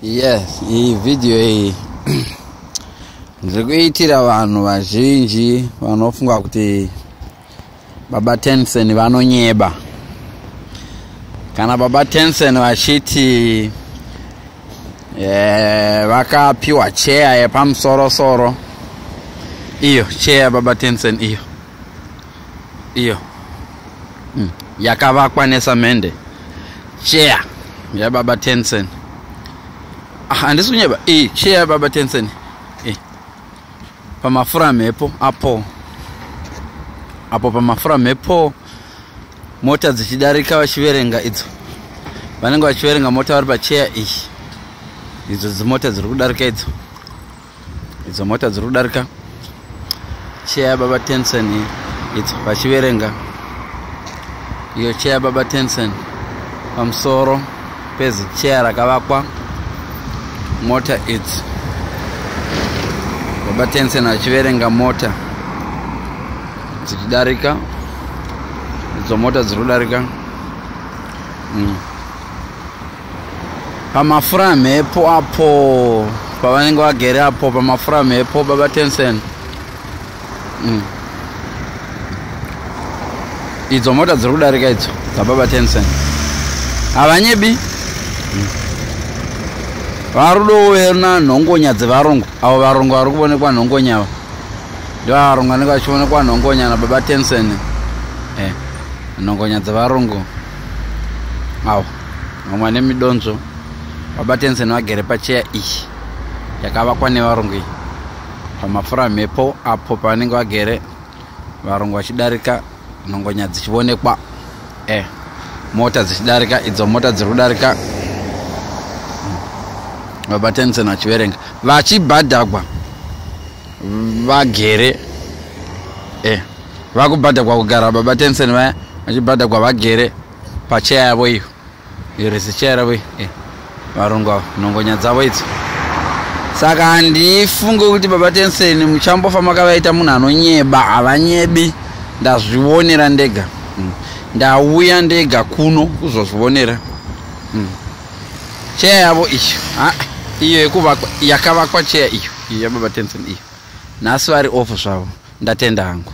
Yes, iyi vhidhiyo iyi ndiri kuitira vanhu vazhinji vanofunga kuti Baba Tensen vanonyeba. Kana Baba Tensen vachiti vakapiwa cheya yepamusorosoro, iyo cheya yaBaba Tensen iyo iyo yakavakwa nesamende, cheya yaBaba Tensen. Handisi kunyeba, iyi cheya yaBaba Tensen pamafura mhepo apo apo pamafura mhepo, mota dzichidarika vachiverenga idzo, vanenge vachiverenga mota vari pacheya iyi. Idzo dzimota dziri kudarika idzo, idzo mota dziri kudarika, cheya yaBaba Tensen idzo vachiverenga. Iyo cheya yaBaba Tensen pamusoro pezicheya rakavakwa, mota idzi, Baba Tensen vachiverenga mota dzichidarika, idzo mota dziri kudarika pamafura mhepo apo pavanenge vagere apo pamafura mhepo Baba Tensen. Idzo mota dziri kudarika idzo dzaBaba Tensen, havanyebi. Varudowena nhongonya dzevarungu avo, varungu vari kuvonekwa nhongonya ava, ndivo varungu vanenge vachionekwa nhongonya naBaba Tensen. Nhongonya dzevarungu avo, vamwe vane midonzvo. Baba Tensen vagere pacheya iyi yakavakwa nevarungu iyi pamafura mhepo apo pavanenge vagere, varungu vachidarika, nhongonya dzichionekwa, mota dzichidarika, idzo mota dziri kudarika, Baba Tensen vachiverenga vachibhadhagwa vagere. Vakubhadhagwa kugara Baba Tensen vaya, vachibhadhagwa vagere pacheya yavo iyo, iyo resicheya ravo iyo, varungu avo, nhongonya dzavo idzo. Saka handifunge kuti Baba Tensen muchambofa makavaita munhu anonyeba. Havanyebi, ndazvionera ndega. Ndauya ndega kuno kuzozvionera. Cheya yavo iyo, iyo yekuvakwa, yakavakwa cheya iyo, iyo yaBaba Tensen iyo. Nhasi vari off zvavo. Ndatenda hangu.